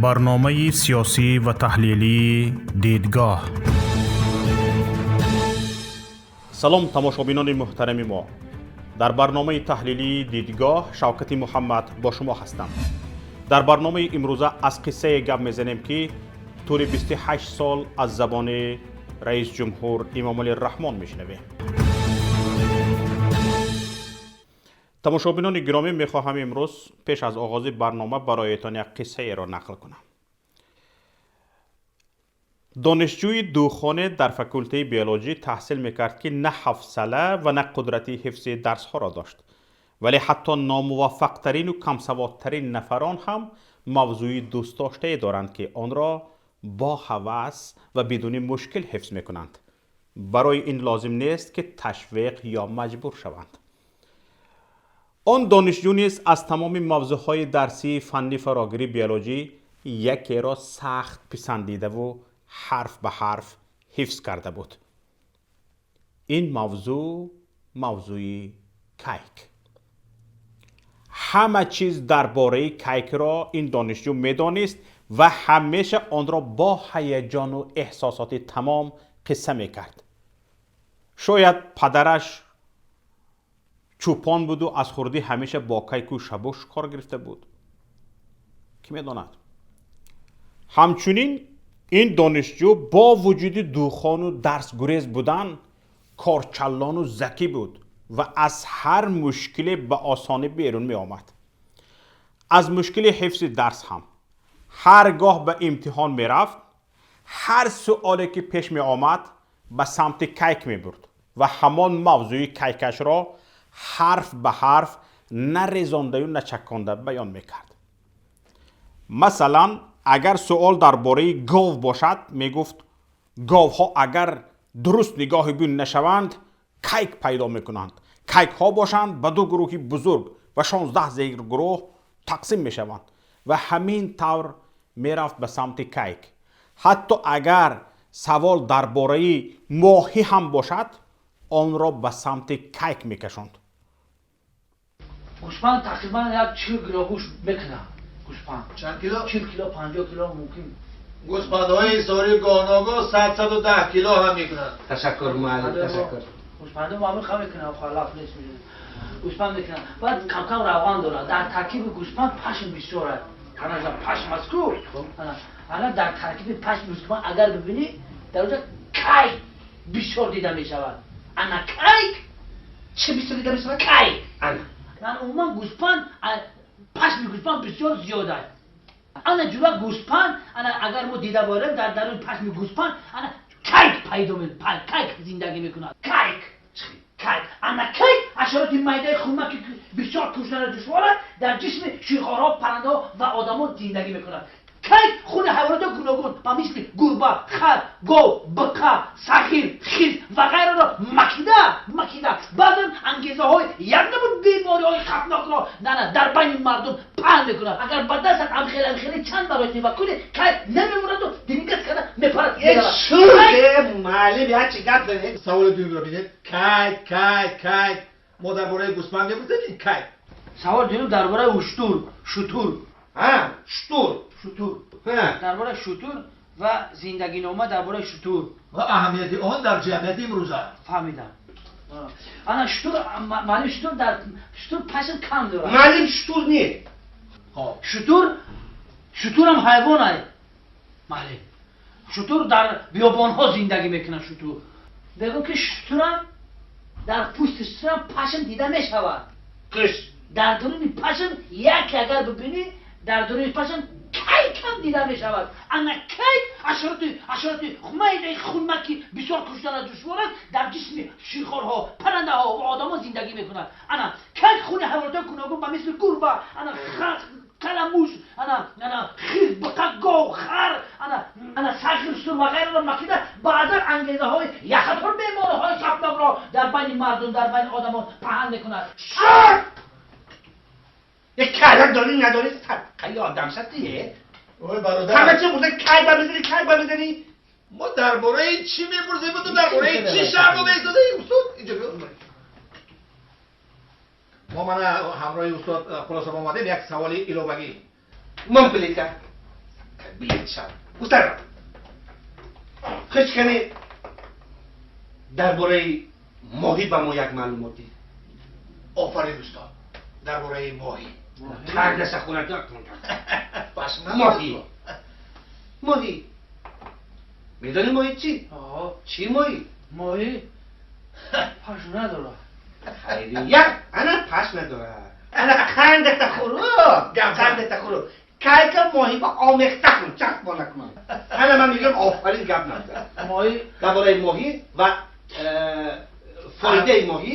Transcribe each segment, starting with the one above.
Барномаи сиёсӣ ва таҳлилии «Дидгоҳ». Салом, тамошобинони муҳтарами мо. Дар барномаи таҳлилии «Дидгоҳ» Шавкати Муҳаммад бо шумо ҳастам. Дар барномаи имрӯза аз қиссае гап мезанем, ки тӯли 28 сол аз забони раис ҷумҳур Эмомалӣ Раҳмон мешунавем. Тамошобинони гиромӣ, мехоҳам имрӯз пеш аз оғози барнома бароятон як қиссаеро нақл кунам. Донишҷӯи духоне дар факултаи биологӣ таҳсил мекард, ки на ҳавсала ва на қудрати ҳифзи дарсҳоро дошт, вале ҳатто номуваффақтарину камсаводтарин нафарон ҳам мавзӯи дӯстдоштае доранд, ки онро бо ҳавас ва бидуни мушкил ҳифз мекунанд. Барои ин лозим нест, ки ташвиқ ё маҷбур шаванд. Он донишҷӯ низ аз тамоми мавзӯъҳои дарсии фанни фарогири биологӣ якеро сахт писандидаву ҳарф ба ҳарф ҳифз карда буд. Ин мавзӯъ мавзӯи кайк. Ҳама чиз дар бораи кайкро ин донишҷӯ медонист ва ҳамеша онро бо ҳаяҷону эҳсосоти тамом қисса мекард. Шояд падараш чӯпон буду аз хурдӣ ҳамеша бо кайку шабош кор гирифта буд, кӣ медонад. Ҳамчунин ин донишҷӯ бо вуҷуди духону дарсгурез будан корчаллону закӣ буд ва аз ҳар мушкиле ба осонӣ берун меомад. Аз мушкили ҳифзи дарс ҳам. Ҳар гоҳ ба имтиҳон мерафт, ҳар суоле ки пеш меомад, ба самти кайк мебурд ва ҳамон мавзӯи кайкашро ҳарф ба ҳарф нарезондаю начаконда баён мекард. Масалан, агар суол дар бораи гов бошад, мегуфт: говҳо агар дуруст нигоҳи бин нашаванд, кайк пайдо мекунанд. Кайкҳо бошанд, ба ду гурӯҳи бузург ва 16 зергурӯҳ тақсим мешаванд. Ва ҳамин тавр мерафт ба самти кайк. Ҳатто агар савол дар бораи моҳӣ ҳам бошад, онро ба самти кайк мекашонд. Гӯспанд тақрибан як 40 кило гӯшт мекунад, гӯспанд. Чанд кило? 40 кило, 50 кило мумкин. Гӯспандҳои ҳисорӣ гоҳногоҳ 100, 110 кило ҳам мекунанд. Ташаккур, муаллим, ташаккур. Гӯспандо маъмул хам мекунад, халаф нест, гӯспанд мекунад. Баъд камкам равған дорад. Дар таркиби гӯспанд пашм бисёр аст. Каназа пашм аст ку. Ана дар таркиби пашми гӯспанд агар бибинӣ, дар оҷа кайк бисёр дида мешавад. Ана кайк. Чӣ бисёр дида мешавад? Кайк. Ана. Ана умуман гӯспанд, пашми гӯспанд бисёр зиёд аст. Ана ҷура гӯспанд, ана агар мо дида борем, дар даруни пашми гӯспанд ана кайк пайдо, кайк зиндагӣ мекунад. Кайк, кайк. Ана кайк ҳашароти майдаи хумаки бисёр куштана душвор аст, дар ҷисми ширхорҳо, паррандаҳо ва одамо зиндагӣ мекунад. Кайк хуни ҳайвоноти гуногун ба мисли гурба, хар, гов, биқа, сахир, хирс ва ғайраро макида макида, баъзан ангезаҳои як намуд бемориҳои хатарнокро нана дар байни мардум паҳн мекунад. Агар ба дастат амхеле чанд маротиба кунӣ, кайк намемонаду дингас карда мепарад. Муаллим, як чи гап занед. Саволи дуюмро бинед: кайк, кайк, кайк. Мо дар бораи гӯспанд мепурсем, кайк. Савол дуюм дар бораи уштур, шутур. Шутур. Шутур, дар бораи шутур ва зиндагинома дар бораи шутур. Ва аҳамияти он дар ҷамъияти имрӯза. Фаҳмидам. Ана шутур, маълим, шутур, дар шутур пашм кам дорад. Маълим, шутур не. Шутур, шутурам ҳайвон ай, маълим. Шутур дар биёбонҳо зиндагӣ мекунад. Шутур, мегӯм, ки шутурам дар пӯсти шутурам пашм дида мешавад. Киш. Дар дуруни пашм яке агар бибинӣ, дар дуруни пашм кайкам дида мешавад. Ана кайк ҳашароти майдаи хунмаки бисёр куштана душвор аст, дар ҷисми ширхорҳо, паррандаҳо ва одамо зиндагӣ мекунад. Ана кайк хуни ҳайвоноти гуногун ба мисли гурба, ана каламуш, ана хирс, биқа, гов, хар, ана сагир, шутур ва ғайраро макида, баъзан ангезаҳои яхатор бемориҳои хатарнокро дар байни мардум, дар байни одамон паҳн мекунад. Як калак дорӣ, надорӣ, садқаи одам шастие. Ой, бародар. Ҳама чи бурда, кай ба мезанӣ, кай ба мезанӣ. Мо дар бораи чӣ мепурсем, ту дар бораи чӣ шарҳ дода истодаи? Устод, инҷо биё. Мо мана ҳамроҳи устод хулоса омадем. Як саволи иловагӣ. Ман плита. Билет шав. Устад. Хеш кане дар бораи моҳӣ ба мо як маълумот дид. Офарин, устод. Дар бораи моҳӣ. Тардаша хӯрад. Пашм. Моҳӣ. Моҳӣ. Медонӣ моҳӣ чӣ? Чӣ моҳӣ? Моҳӣ пашм надорад. Хайрият, ана пашм надорад. Ана қандата хӯру, қандата хӯру. Кайка моҳӣ ба омехта кун, часпо накун. Ана ман мегӯям офарин гап назан. Моҳӣ дар бораи моҳӣ ва фоидаи моҳӣ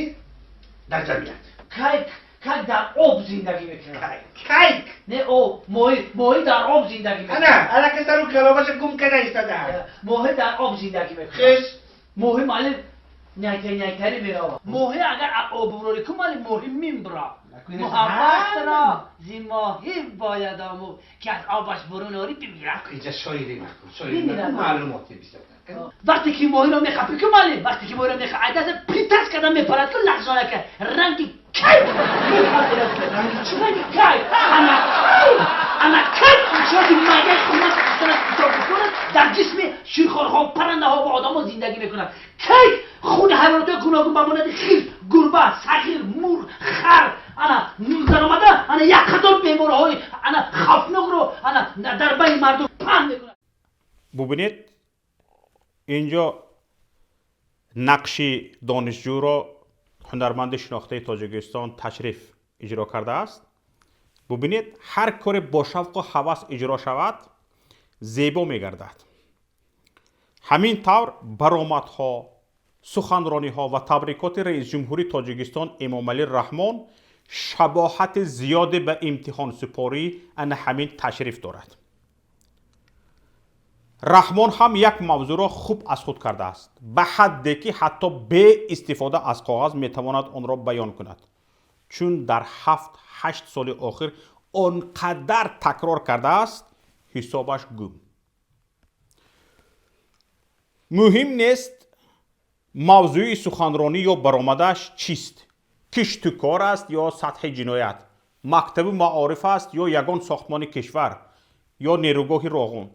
дар ҷамъият. Кайк, кайк дар об зиндагӣ мекунад. Кайк, кайк. Не об, моҳӣ, моҳӣ дар об зиндагӣ мекунад. Ана, алака сару каломаша гум карда истода. Моҳӣ дар об зиндагӣ мекунад. Хеш. Моҳӣ маълим няйтари няйтари меравад. Моҳӣ агар об бурорӣ кун, маълим моҳӣ мембирад. Муҳаббатро зи моҳӣ бояд омӯхт, ки аз обаш бурун орӣ бимирад. Инҷа шоирӣ накун, шоирӣ накун, маълумоти бисёртар. Вақте ки моҳиро мехапӣ ку маълим, вақте ки моҳиро мехапӣ, ай даста притас карда мепарад ку лағжонака, ранги кайк мепарад. Ранги кайк. Ана кайк, ана кайк ҳашароти майдаи хунак кушонад, дар ҷисми ширхорҳо, паррандаҳо ва одамҳо зиндагӣ мекунад. Кайк хуни ҳайвоноти гуногун ба монанди хирс, гурба, сағир, мурғ, хар, ана даромада, ана як қатор бемориҳои ана хавфнокро ана дар байни мардум паҳн мекунад. Бубинед, инҷо нақши донишҷӯро ҳунарманди шинохтаи Тоҷикистон Ташриф иҷро кардааст. Бубинед, ҳар коре бо шавқу ҳавас иҷро шавад, зебо мегардад. Ҳамин тавр баромадҳо, суханрониҳо ва табрикоти раисҷумҳури Тоҷикистон Эмомалӣ Раҳмон шабоҳати зиёде ба имтиҳонсупорӣ ана ҳамин ташриф дорад. Раҳмон ҳам як мавзӯъро хуб аз худ кардааст, ба ҳадде ки ҳатто бе истифода аз коғаз метавонад онро баён кунад, чун дар 7-8 соли охир он қадар такрор кардааст, ҳисобаш гум. Муҳим нест мавзӯи суханронӣ ё баромадаш чист, кишту кор аст ё сатҳи ҷиноят, мактаби маориф аст ё ягон сохтмони кишвар ё нерӯгоҳи Роғун.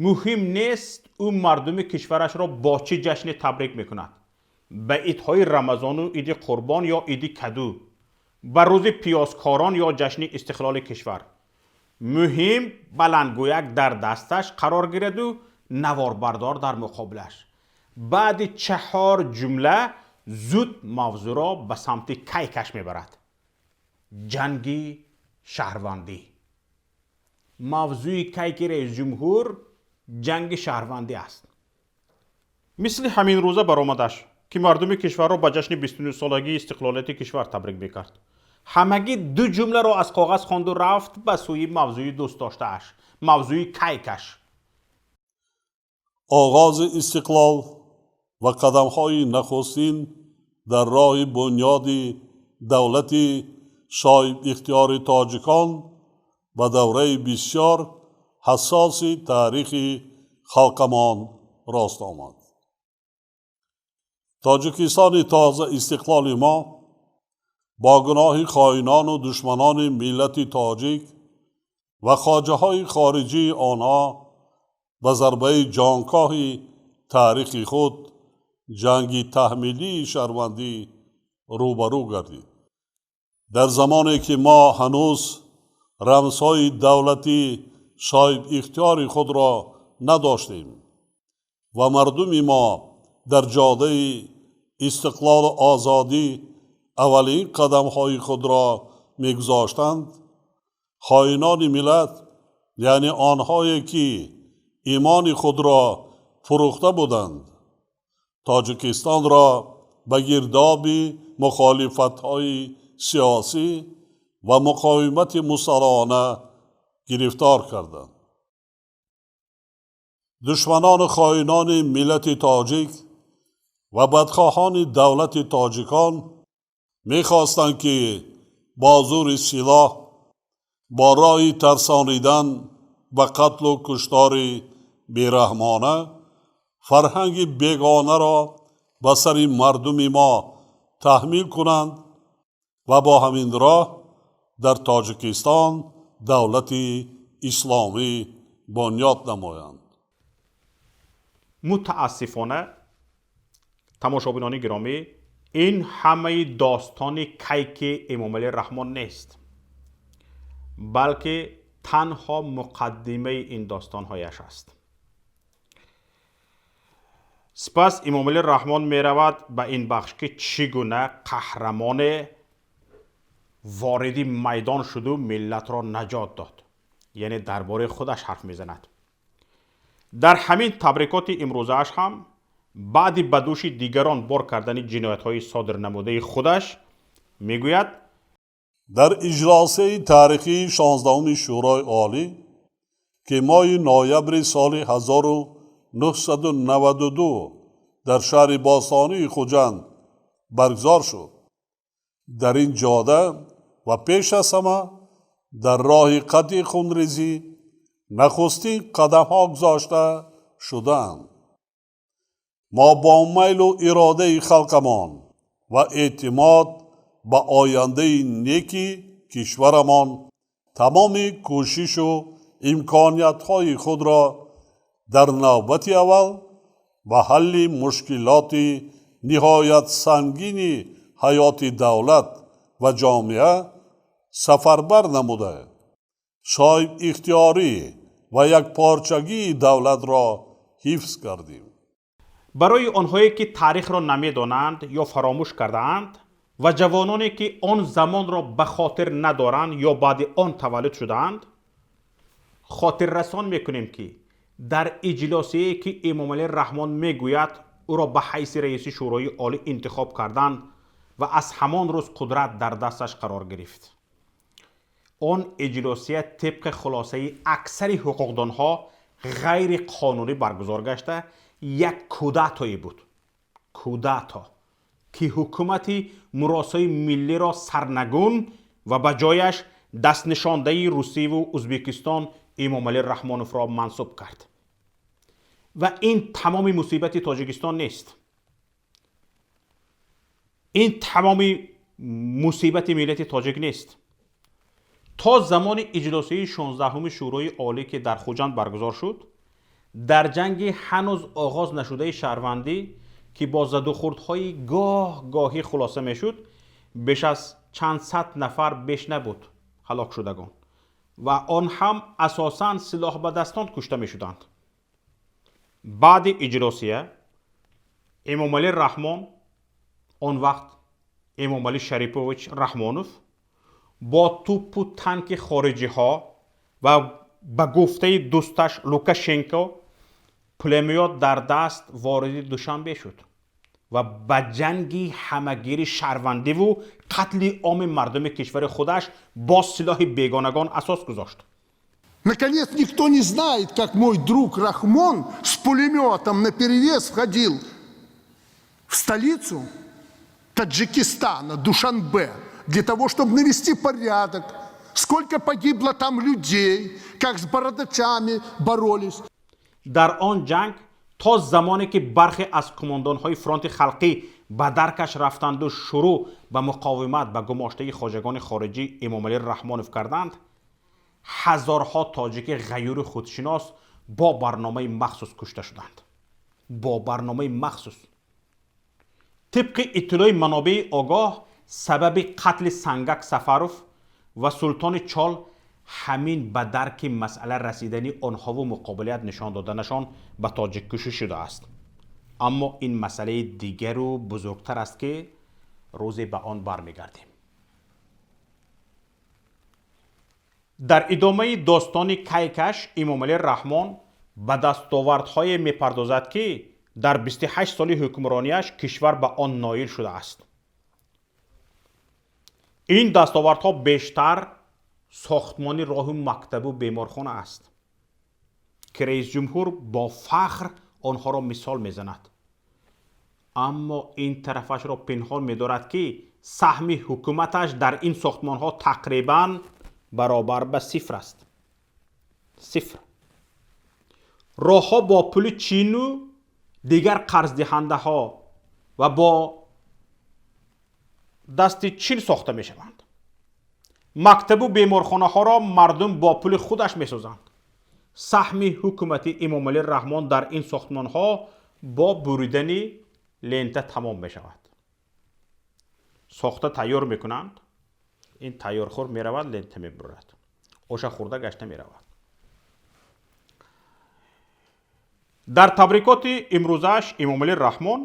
Муҳим нест ӯ мардуми кишварашро бо чӣ ҷашне табрик мекунад, ба идҳои Рамазону иди Қурбон ё иди Каду, ба рӯзи пиёзкорон ё ҷашни истиқлоли кишвар. Муҳим баландгӯяк дар дасташ қарор гираду наворбардор дар муқобилаш. Баъди 4 ҷумла зуд мавзӯъро ба самти кайкаш мебарад. Ҷанги шаҳрвандӣ. Мавзӯи кайки раисҷумҳур ҷанги шаҳрвандӣ аст. Мисли ҳамин рӯза баромадаш, ки мардуми кишварро ба ҷашни 29-солагии истиқлолияти кишвар табрик мекард. Ҳамагӣ 2 ҷумларо аз коғаз хонду рафт ба сӯи мавзӯи дӯстдоштааш, мавзӯи кайкаш. Оғози истиқлол ва қадамҳои нахустин дар роҳи бунёди давлати соҳибихтиёри тоҷикон ба давраи бисёр ҳассоси таърихи халқамон рост омад. Тоҷикистони тоза истиқлоли мо бо гуноҳи хоинону душманони миллати тоҷик ва хоҷаҳои хориҷии онҳо ба зарбаи ҷонкоҳи таърихи худ ҷанги таҳмилии шаҳрвандӣ рӯбарӯ гардид. Дар замоне ки мо ҳанӯз рамзҳои давлати соҳибихтиёри худро надоштем ва мардуми мо дар ҷодаи истиқлолу озодӣ аввалин қадамҳои худро мегузоштанд, хоинони миллат, яъне онҳое ки имони худро фурӯхта буданд, Тоҷикистонро ба гирдоби мухолифатҳои сиёсӣ ва муқовимати мусаллаҳона гирифтор карданд. Душманону хоинони миллати тоҷик ва бадхоҳони давлати тоҷикон мехостанд, ки бо зури силоҳ, бо роҳи тарсонидан ба қатлу куштори бераҳмона фарҳанги бегонаро ба сари мардуми мо таҳмил кунанд ва бо ҳамин роҳ дар Тоҷикистон давлати исломӣ бунёд намоянд. Мутаассифона, тамошобинони гиромӣ, ин ҳамаи достони кайки Эмомалӣ Раҳмон нест, балки танҳо муқаддимаи ин достонҳояш аст. Сипас Эмомалӣ Раҳмон меравад ба ин бахш, ки чӣ гуна қаҳрамоне вориди майдон шуду миллатро наҷот дод, яъне дар бораи худаш ҳарф мезанад. Дар ҳамин табрикоти имрӯзааш ҳам баъди ба дӯши дигарон бор кардани ҷиноятҳои содирнамудаи худаш мегӯяд: Дар иҷлосияи таърихии 16-уми Шӯрои Олӣ, ки моҳи ноябри соли 1992 дар шаҳри бостонии Хуҷанд баргузор шуд, дар ин ҷода ва пеш аз ҳама дар роҳи қатъи хунрезӣ нахустин қадамҳо гузошта шудаанд. Мо бо майлу иродаи халқамон ва эътимод ба ояндаи неки кишварамон тамоми кӯшишу имкониятҳои худро дар навбати аввал ба ҳалли мушкилоти ниҳоят сангини ҳаёти давлат ва ҷомеа сафарбар намуда, соҳибихтиёрӣ ва якпорчагии давлатро ҳифз кардем. Барои онҳое ки таърихро намедонанд ё фаромӯш кардаанд ва ҷавононе ки он замонро ба хотир надоранд ё баъди он таваллуд шудаанд, хотиррасон мекунем, ки дар иҷлосие, ки Эмомалӣ Раҳмон мегӯяд, ӯро ба ҳайси раиси Шӯрои Олӣ интихоб карданд ва аз ҳамон рӯз қудрат дар дасташ қарор гирифт, он иҷлосия тибқи хулосаи аксари ҳуқуқдонҳо ғайриқонунӣ баргузор гашта, як кудатое буд, кудато, ки ҳукумати муросои миллиро сарнагун ва ба ҷояш дастнишондаи Русияву Ӯзбекистон Эмомалӣ Раҳмоновро мансуб кард. Ва ин тамоми мусибати Тоҷикистон нест, ин тамоми мусибати миллати тоҷик нест. То замони иҷлосияи 16-уми Шӯрои Олӣ, ки дар Хуҷанд баргузор шуд, дар ҷанги ҳанӯз оғоз нашудаи шаҳрвандӣ, ки бо задухӯрдҳои гоҳ гоҳӣ хулоса мешуд, беш аз чанд сад нафар беш набуд ҳалокшудагон ва он ҳам асосан силоҳбадастон кушта мешуданд. Баъди иҷлосия Эмомалӣ Раҳмон, он вақт Эмомалӣ Шарипович Раҳмонов, бо тӯпу танки хориҷиҳо ва ба гуфтаи дӯсташ Лукашенко пулемёт дар даст вориди Душанбе шуд ва ба ҷанги ҳамагири шаҳрвандиву қатли оми мардуми кишвари худаш бо силоҳи бегонагон асос гузошт. Наконец, никто не знает, как мой друг Рахмон с пулеметом наперевес входил в столицу Таджикистана, Душанбе, для того, чтобы навести порядок. Сколько погибло там людей, как с бородачами боролись. Дар он ҷанг то замоне ки бархе аз кумондонҳои Фронти халқӣ ба даркаш рафтанду шурӯъ ба муқовимат ба гумоштаи хоҷагони хориҷӣ Эмомалӣ Раҳмонов карданд, ҳазорҳо тоҷики ғаюри худшинос бо барномаи махсус кушта шуданд, бо барномаи махсус. Тибқи иттилои манобеи огоҳ, сабаби қатли Сангак Сафаров ва Султони Чол ҳамин ба дарки масъала расидани онҳову муқобилият нишон доданашон ба тоҷиккушӣ шудааст. Аммо ин масъалаи дигару бузургтар аст, ки рӯзе ба он бармегардем. Дар идомаи достони кайкаш Эмомалӣ Раҳмон ба дастовардҳое мепардозад, ки дар 28 соли ҳукмронияш кишвар ба он ноил шудааст. Ин дастовардҳо бештар сохтмони роҳу мактабу беморхона аст, ки раисҷумҳур бо фахр онҳоро мисол мезанад, аммо ин тарафашро пинҳон медорад, ки саҳми ҳукуматаш дар ин сохтмонҳо тақрибан баробар ба сифр аст, сифр. Роҳҳо бо пули чину дигар қарздиҳандаҳо ва бо дасти чин сохта мешаванд. Мактабу беморхонаҳоро мардум бо пули худаш месозанд. Саҳми ҳукумати Эмомалӣ Раҳмон дар ин сохтмонҳо бо буридани лента тамом мешавад. Сохта тайёр мекунанд, ин тайёрхӯр меравад, лента мебурад, оша хӯрда гашта меравад. Дар табрикоти имрӯзааш Эмомалӣ Раҳмон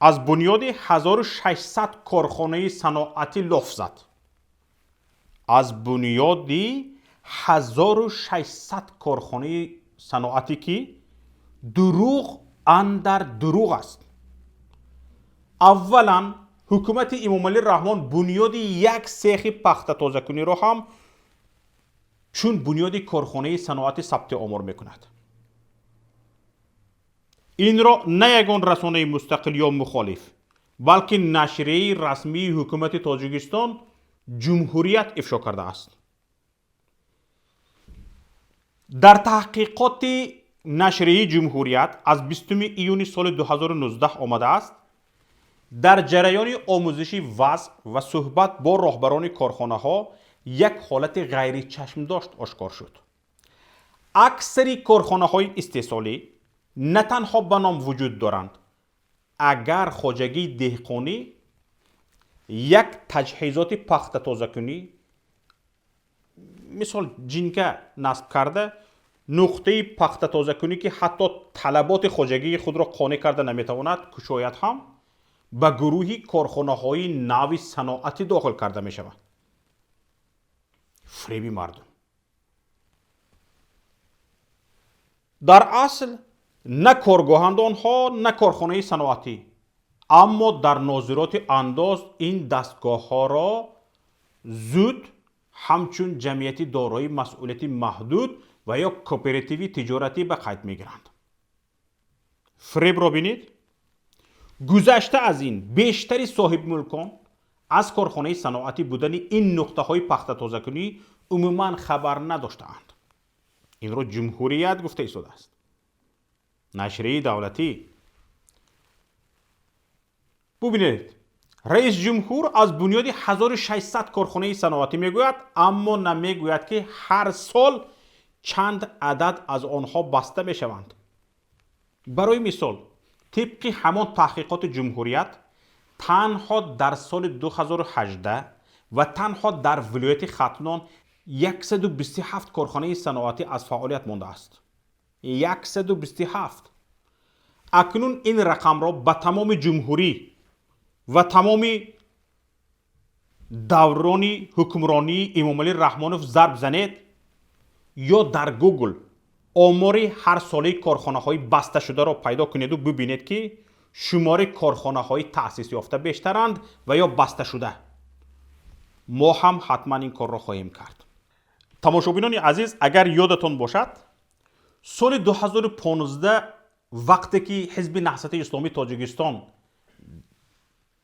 аз бунёди 1600 корхонаи саноатӣ лоф зад. Аз бунёди 1600 корхонаи саноатӣ, ки дурӯғ андар дурӯғ аст. Аввалан, ҳукумати Эмомалӣ Раҳмон бунёди як сехи пахтатозакуниро ҳам чун бунёди корхонаи саноатӣ сабти омор мекунад. Инро на ягон расонаи мустақил ё мухолиф, балки нашрияи расмии ҳукумати Тоҷикистон Ҷумҳурият ифшо кардааст. Дар таҳқиқоти нашрияи Ҷумҳурият аз 20 июни соли 2019 омадааст, дар ҷараёни омӯзиши вазъ ва суҳбат бо роҳбарони корхонаҳо як ҳолати ғайричашмдошт ошкор шуд. Аксари корхонаҳои истеҳсолӣ на танҳо ба ном вуҷуд доранд, агар хоҷагии деҳқонӣ як таҷҳизоти пахтатозакунӣ, мисол ҷинка насб карда, нуқтаи пахтатозакунӣ, ки ҳатто талаботи хоҷагии худро қонеъ карда наметавонад, кушояд ҳам ба гурӯҳи корхонаҳои нави саноатӣ дохил карда мешавад. Фреби мардум. Дар асл на коргоҳанд онҳо, на корхонаи саноатӣ, аммо дар нозироти андоз ин дастгоҳҳоро зуд ҳамчун ҷамъияти дорои масъулияти маҳдуд ва ё кооперативи тиҷоратӣ ба қайд мегиранд. Фребро бинед. Гузашта аз ин, бештари соҳибмулкон аз корхонаи саноатӣ будани ин нуқтаҳои пахтатозакунӣ умуман хабар надоштаанд. Инро Ҷумҳурият гуфта истодааст, нашрияи давлатӣ. Бубинед, раис ҷумҳур аз бунёди 1600 корхонаи саноатӣ мегӯяд, аммо намегӯяд, ки ҳар сол чанд адад аз онҳо баста мешаванд. Барои мисол, тибқи ҳамон таҳқиқоти Ҷумҳурият, танҳо дар соли 2018 ва танҳо дар вилояти Хатлон 127 корхонаи саноатӣ аз фаъолият мондааст. 127. Акнун ин рақамро ба тамоми ҷумҳурӣ ва тамоми даврони ҳукмронии Эмомалӣ Раҳмонов зарб занед ё дар Гугл омори ҳарсолаи корхонаҳои басташударо пайдо кунеду бибинед, ки шумори корхонаҳои таъсис ёфта бештаранд ва ё басташуда. Мо ҳам ҳатман ин корро хоҳем кард. Тамошобинони азиз, агар ёдатон бошад, соли 2015 вақте ки Ҳизби Наҳзати Исломии Тоҷикистон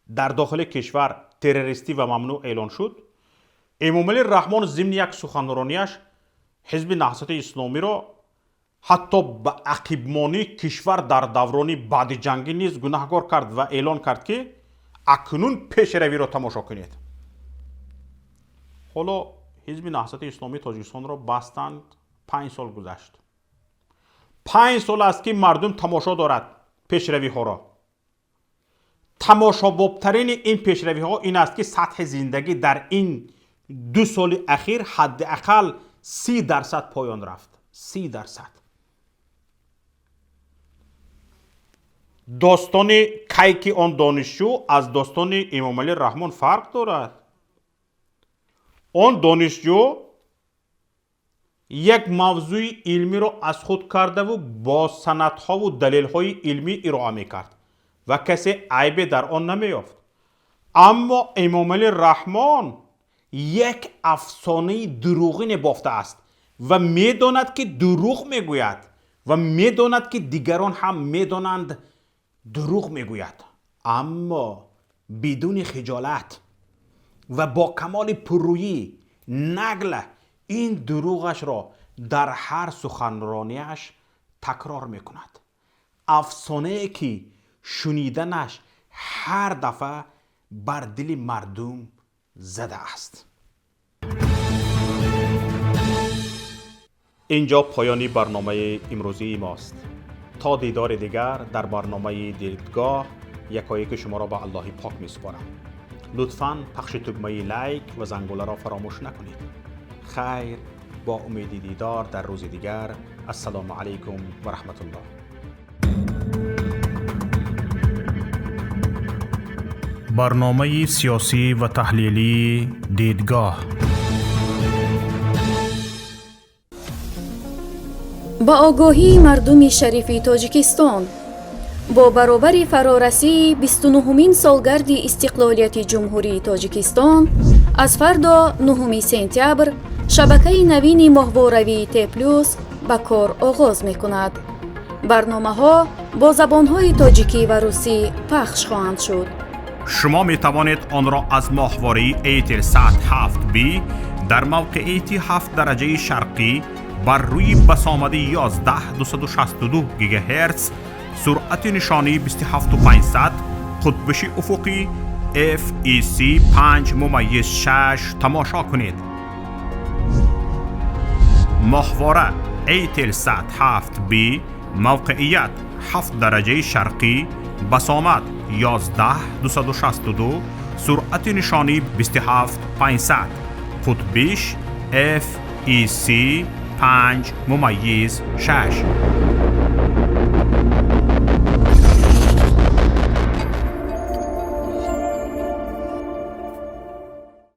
дар дохили кишвар террористӣ ва мамнӯъ эълон шуд, Эмомалӣ Раҳмон зимни як суханронияш Ҳизби Наҳзати Исломиро ҳатто ба ақибмонии кишвар дар даврони баъдиҷангӣ низ гунаҳгор кард ва эълон кард, ки акнун пешравиро тамошо кунед. Ҳоло Ҳизби Наҳзати Исломии Тоҷикистонро бастанд, 5 сол гузашт. 5 сол аст, ки мардум тамошо дорад пешравиҳоро. Тамошобобтарини ин пешравиҳо ин аст, ки сатҳи зиндагӣ дар ин 2 соли ахир ҳадди ақал 30% поён рафт. 30%. Достони кайки он донишҷӯ аз достони Эмомалӣ Раҳмон фарқ дорад. Он донишҷӯ як мавзӯи илмиро аз худ кардаву бо санадҳову далелҳои илмӣ ироа мекард ва касе айбе дар он намеёфт. Аммо Эмомалӣ Раҳмон як афсонаи дурӯғине бофтааст ва медонад, ки дурӯғ мегӯяд, ва медонад, ки дигарон ҳам медонанд дурӯғ мегӯяд, аммо бидуни хиҷолат ва бо камоли пуррӯӣ нагла ин дурӯғашро дар ҳар суханронияш такрор мекунад. Афсонае, ки шуниданаш ҳар дафъа бар дили мардум задааст. Инҷо поёни барномаи имрӯзии мост. То дидори дигар дар барномаи Дидгоҳ, якояки шуморо ба Аллоҳи пок месупорам. Лутфан пахши тугмаи лайк ва зангӯларо фаромӯш накунед. Хайр, бо умеди дидор дар рӯзи дигар. Ассалому алайкум ва раҳматуллоҳ. Барномаи сиёсӣ ва таҳлилии Дидгоҳ. Ба огоҳии мардуми шарифи Тоҷикистон, бо баробари фарорасии 29-умин солгарди истиқлолияти Ҷумҳурии Тоҷикистон, аз фардо, 9 сентябр, шабакаи навини моҳворавии Т-Плюс ба кор оғоз мекунад. Барномаҳо бо забонҳои тоҷикӣ ва русӣ пахш хоҳанд шуд. Шумо метавонед онро аз моҳвораи Eutelsat 7B дар мавқеияти 7 дараҷаи шарқӣ бар рӯи басомади 11262 гигагерц, суръати нишонии 27500, қутбиши уфуқӣ FEC 5.6 тамошо кунед. Моҳвора Eutelsat 7B, мавқеият 7 дараҷаи шарқӣ, басомад 11262, суръати нишонӣ 27500, қутбиш FEC 5.6.